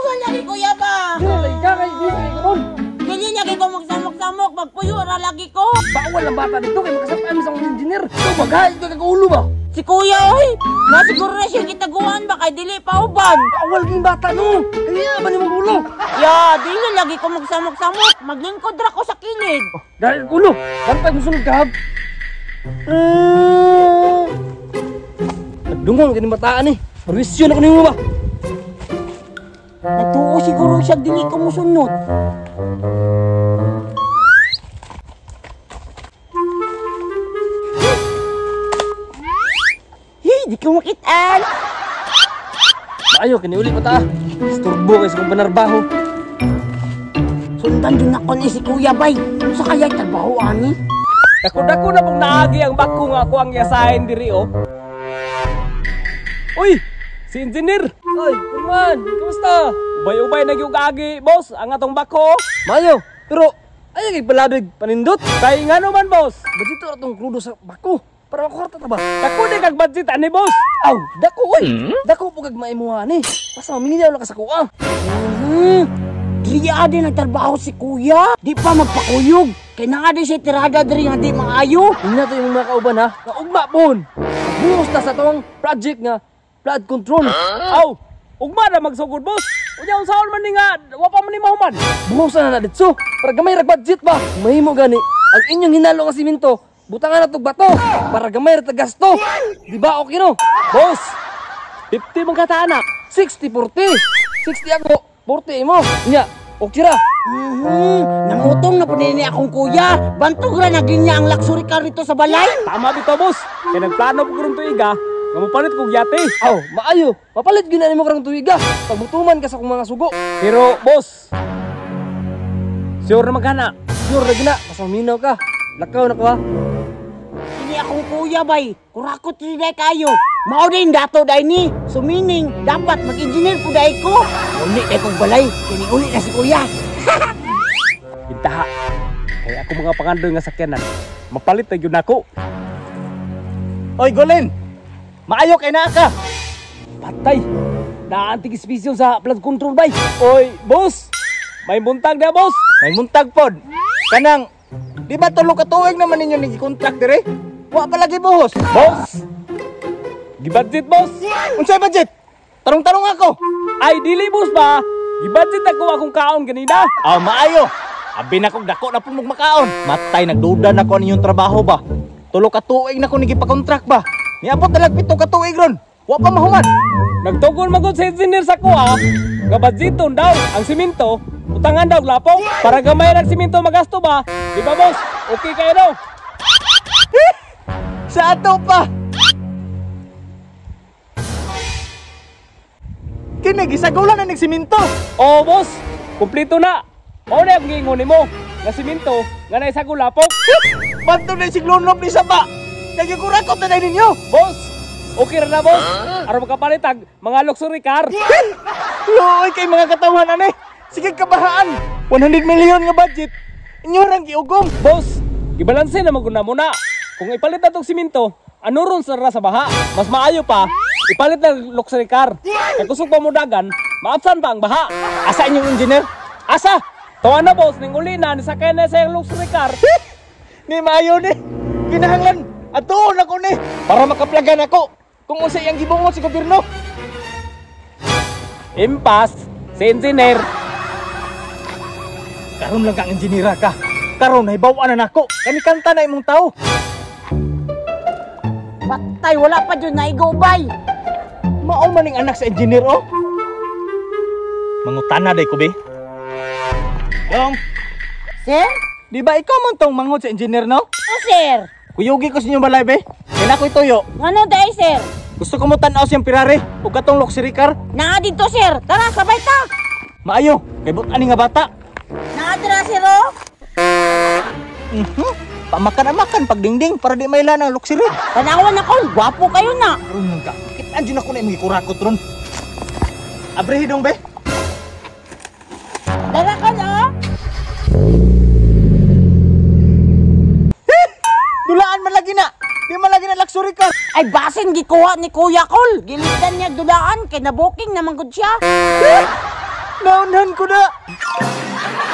Tungtungtuhan lagi kuya ba? Dili lagi ka kay dili ko ron. Dili lagi ko magsamok-samok, magpuyo ra lagi ko. Bawal ang bata dito kay makasapaan sa akong engineer. Ikaw maghain ka kag ulo ba? Si kuya oy, nasiguro na siya gitaguan ba kay dili pa uban. Bawal ging bata no. Kaya ba nimong ulo? Ya, dili lagi ko magsamok-samok, maglingkod ra ko sa kilid. Oh, dahil ulo, bantay mo sulod kahab. Nagdungon kini bataan eh. Perwisyon ako nimo ba? Natuo siguro siya dili ko musunod. Hey, di ko makitaan. Maayo kini uli pa ta. Isturbo kay sa kong panarbaho. Sundan din ako ni si Kuya Bay. Sa kaya trabaho ani? Dako-dako na pong naagi ang bako nga ako ang yasahin diri oh. Uy, si engineer. Ay, Purman, kamusta? Ubay-ubay na gyud agi, boss, ang atong bako. Maayo, pero ay kay palabig panindot. Kay ngano man, boss? Budget ra tong krudo sa bako para makuwarta ta ba? Dako di kag budget ani, boss. Aw, dako oy. Dako po kag maimuha ni. Basta maminaw lang ka sa kuha. Diri adi nagtrabaho si kuya. Di pa magpakuyog. Kay naa di siya tirada diri nga di maayo. Tingnan to yung mga kauban ha. Nga ugma pon. Buhos ta sa tawang project nga flood control. Huh? Aw, ugma na magsugod, boss. Unya unsaon man ni nga wa pa man ni mahuman. Buhosan na na ditso para gamay ra budget ba. Mahimo gani ang inyong hinalo nga simento, butangan na tog bato para gamay ra tag gasto. Di ba okay no? Boss, 50 man ka anak. 60-40. 60 ako, 40 imo. Nya, okay ra. Nangutong na po nini akong kuya. Bantog ra na ginya ang luxury car dito sa balay. Tama bitaw, boss. Kay nagplano po karong tuiga nga mopalit kog yate. Aw, maayo. Mapalit gyud na nimo karong tuiga. Pag mutuman ka sa akong mga sugo. Pero boss, sure na magana. Sure na gina, basta maminaw ka. Lakaw na ko ha. Kini akong kuya bay, kurakot ni day kayo. Mao din dato day ni. So meaning dapat mag-engineer po day ko. Uli day kog balay, kini uli na si kuya. Intaha. Kay ako mga pangandoy nga sakyanan. Mapalit na gyud nako. Oy, Golin. Maayo kay naa ka. Patay. Naantig espisyon sa flood control bay. Oy, boss. May buntag na, boss. May buntag pod. Kanang di ba tulo ka tuig naman ninyo ni contract dire? Wa pa lagi buhos. Boss. Gibudget, boss. Unsay budget? Tarong-tarong ako. Ay dili boss ba? Gibudget ako akong kaon ganina. Aw, maayo. Abi na kog dako na pud mog makaon. Matay nagduda na ko ninyong trabaho ba. Tulo ka tuig na ko ni gipa-contract ba. Niabot na lang 7 ka tuig ron. Wa pa mahuman. Nagtugol magud sa engineer sa kuha nga budgeton daw ang simento, utangan daw lapong para gamay ang simento magasto ba? Di ba boss? Okay kayo no? Sa ato pa. Kini gisagulan na ning simento. Oo boss, kumpleto na. Mao na ang giingon nimo nga simento nga naisagol lapong. Bantog na siglonob ni saba. Nagikurakot na ninyo. Boss, okay ra na boss. Aron makapalit ang mga luxury car. Luoy kay mga katawan ani. Sige kabahaan. 100 million nga budget. Inyo rang giugong. Boss, gibalanse na maguna muna. Kung ipalit na tong simento, ano ron sa ra sa baha? Mas maayo pa, ipalit na luxury car. Kay kusog pa mo dagan, maabsan pa ang baha. Asa inyong engineer? Asa? Tawa na boss, ning uli na nisakay na sa iyang luxury car. Ni maayo ni. Kinahanglan atuon ako ni para makaplagan ako kung unsa iyang gibungol sa gobyerno. Impas si engineer. Karon lang kang engineera ka. Karon nahibaw-an na nako. Kani kanta na imong tao. Patay, wala pa jud naigo bay. Mao man ning anak sa engineer oh. Mangutana day ko be. Dong. Sir? Di ba ikaw man tong manghod sa engineer no? Oh, sir. Kuyugi ko sa inyong balay be. Kaya ako'y tuyo. Ngano day sir? Gusto ko mo tan-aw siyang Ferrari ug katong luxury car. Naa dito sir. Tara sabay ta. Maayo, kay but ani nga bata. Naa dira sir oh. Pamakan-amakan pagdingding para di maila ng luxury. Tanawan ako, gwapo kayo na. Karon ka. Kitaan jud ako na imong gikurakot ron. Abre hidong be. Dara ka na. Dulaan man lagi na. Di man lagi na luxury car. Ay basin gikuha ni Kuya Kol. Gilitan niya dulaan kay na-booking naman gud siya. Ganahan ko na.